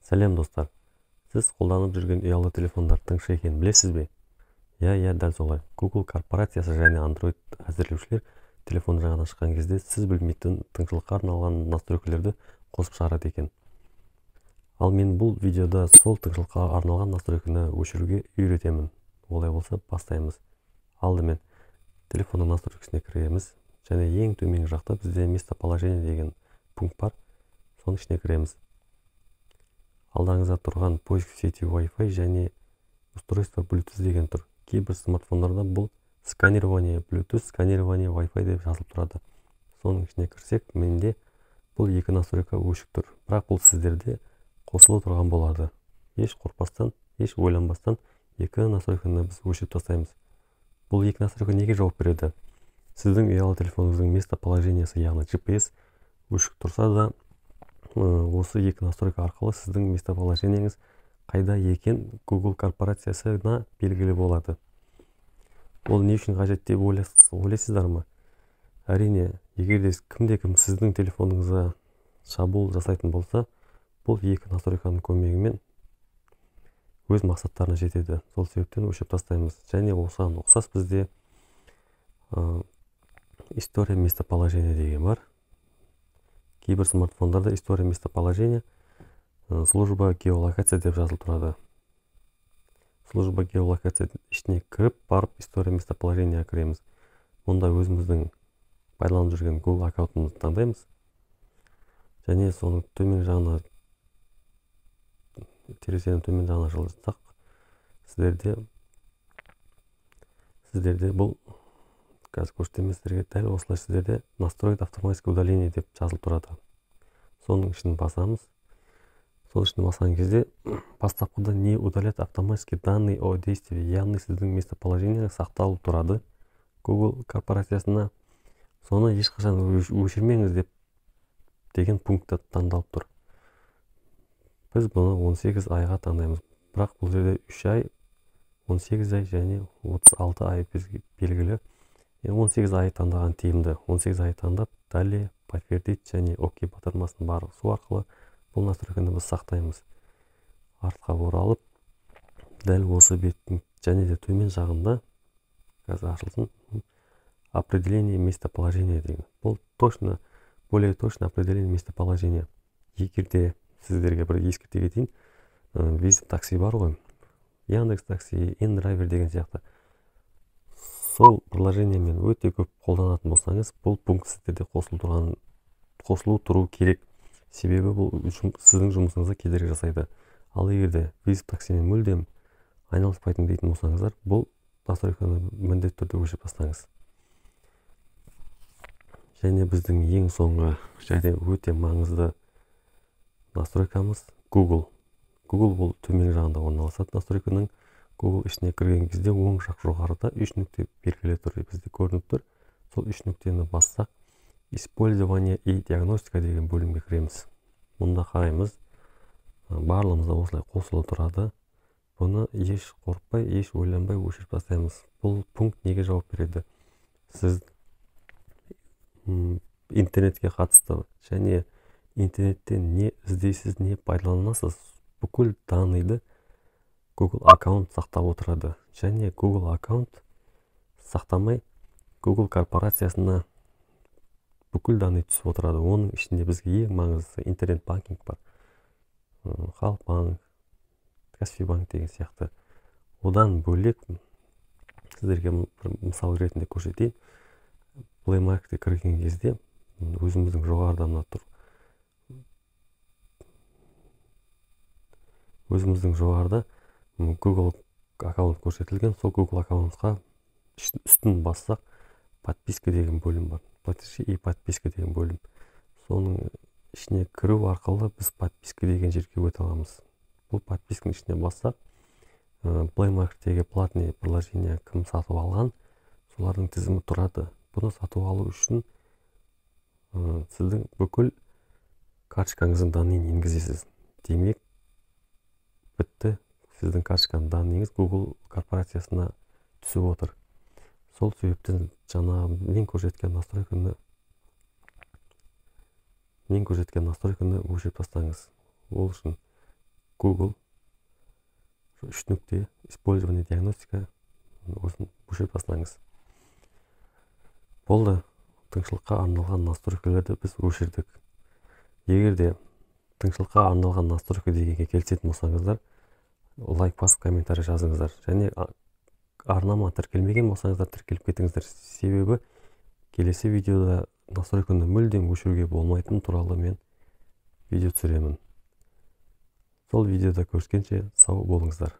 Сәлем, достар! Сіз қолданып жүрген ұялы телефондар тыңшы екенін білесіз бе? Иә, дәл солай. Google корпорациясы және Android әзірлеушілер телефон жаңадан шыққан кезде сіз білмейтін тыңшылыққа арналған настройкалерді қосып шығарады екен. Ал мен бұл видеода сол тыңшылыққа арналған настройканы өшіруге үйретемін. Олай болса, бастаймыз. Алдымен телефонның настройкасына кіреміз және ең төменгі жақта бізде «Местоположение» деген пункт бар, соның ішіне кіреміз. Алдарыңызда тұрған «Поиск в сети Wi-Fi» және «Устройство Bluetooth» деген тұр. Кейбір смартфондарда бұл «Сканирование Bluetooth», «Сканирование Wi-Fi» деп жазылып тұрады. Соның ішіне кірсек, менде бұл екі настройка өшік тұр, бірақ бұл сіздерде қосылып тұрған болады. Еш қорықпастан, еш ойланбастан екі настройканы біз өшіріп тастаймыз. Бұл екі настройка неге жауап береді? Сіздің ұялы телефоныңыздың местоположениесі, яғни GPS өшік тұрса да, осы екі настройка арқылы сіздің местоположениеңіз қайда екен Google корпорациясына белгілі болады. Ол не үшін қажет деп ойлайсыздар ма? Әрине, егер де кімде кім сіздің телефоныңызға шабуыл жасайтын болса, бұл екі настройканың көмегімен өз мақсаттарына жетеді. Сол себептен өшіріп тастаймыз. Және осыған ұқсас бізде «История местоположения» деген бар. Кейбір смартфондарда «История местоположения», «Служба геолокация» деп жазылып тұрады. «Служба геолокация» ішіне кіріп барып, «История местоположения» кіреміз. Мұнда өзіміздің пайдаланып жүрген Google аккаунтымызды таңдаймыз және соның төмен жағына, терезенің төмен жағына жылжытсақ, сіздерде бұл, қазір көрсетемін сіздерге, дәл осылай сіздерде «Настроить автоматическое удаление» деп жазылып тұрады. Соның ішін басамыз. Сол ішін басқан кезде бастапқыда «Не удалять автоматически данные о действии», яғни сіздің местоположение сақталып тұрады Google корпорациясына, соны ешқашан өшірмеңіз деп деген пункт таңдалып тұр. Біз бұны 18 айға таңдаймыз, бірақ бұл жерде 3 ай, 18 ай және 36 ай бізге белгілі. 18 ай таңдаған тиімді. 18 ай таңдап, «Далее», «Подтвердить» және «Ок» батырмасын басу арқылы бұл настройканы біз сақтаймыз. Артқа оралып, дәл осы беттің және де төмен жағында, қазір ашылсын, «Определение местоположения» деген. Бұл точно, более точно определение местоположения. Егер де сіздерге бір ескерте кетейін, вызов такси бар ғой, Яндекс Такси, Индрайвер деген сияқты, сол приложениемен өте көп қолданатын болсаңыз, бұл пункт сіздерде қосылып тұрған, қосылу тұру керек, себебі бұл сіздің жұмысыңызға кедергі жасайды. Ал егер де вызов таксимен мүлдем айналыспайтын дейтін болсаңыздар, бұл настройканы міндетті түрде өшіріп тастаңыз. Және біздің ең соңғы және өте маңызды настройкамыз Google. Google бұл төмен жағында орналасады настройканың. Google ішіне кірген кезде оң жақ жоғарыда үш нүкте белгілі тұр, бізде көрініп тұр. Сол үш нүктені бассақ, «Использование и диагностика» деген бөлімге кіреміз. Мұнда қараймыз, барлығымызда осылай қосылып тұрады. Бұны еш қорықпай, еш ойланбай өшіріп тастаймыз. Бұл пункт неге жауап береді? Сіз интернетке қатысты және интернеттен не іздейсіз, не пайдаланасыз, бүкіл данныйды Google аккаунт сақтап отырады. Және Google аккаунт сақтамай, Google корпорациясына бүкіл данный түсіп отырады. Оның ішінде бізге ең маңыздысы интернет банкинг бар, Халық банк, Каспий банк деген сияқты. Одан бөлек сіздерге бір мысал ретінде көрсетейін. Play Marketке кірген кезде өзіміздің жоғарыда мына тұр, өзіміздің жоғарыда Google аккаунт көрсетілген. Сол Google аккаунтқа үстін бассақ, «Подписка» деген бөлім бар, «Платежи и подписка» деген бөлім. Соның ішіне кіру арқылы біз «Подписка» деген жерге өте аламыз. Бұл подписканың ішіне бассақ, Play Marketтегі платный приложение кім сатып алған, солардың тізімі тұрады. Бұны сатып алу үшін сіздің бүкіл карточкаңыздың данныйын енгізесіз. Демек, бітті, сіздің карточканың данныйыңыз Google корпорациясына түсіп отыр. Сол себептен жаңа мен көрсеткен настройканы өшіріп тастаңыз. Ол үшін Google, үш нүкте, использование, диагностика, осыны өшіріп тастаңыз. Болды, тыңшылыққа арналған настройкаларды біз өшірдік. Егер де тыңшылыққа арналған настройка дегенге келісетін болсаңыздар, лайк басып, комментарий жазыңыздар және арнама тіркелмеген болсаңыздар, тіркеліп кетіңіздер. Себебі келесі видеода настройканы мүлдем өшіруге болмайтыны туралы мен видео түсіремін. Сол видеода көріскенше, сау болыңыздар.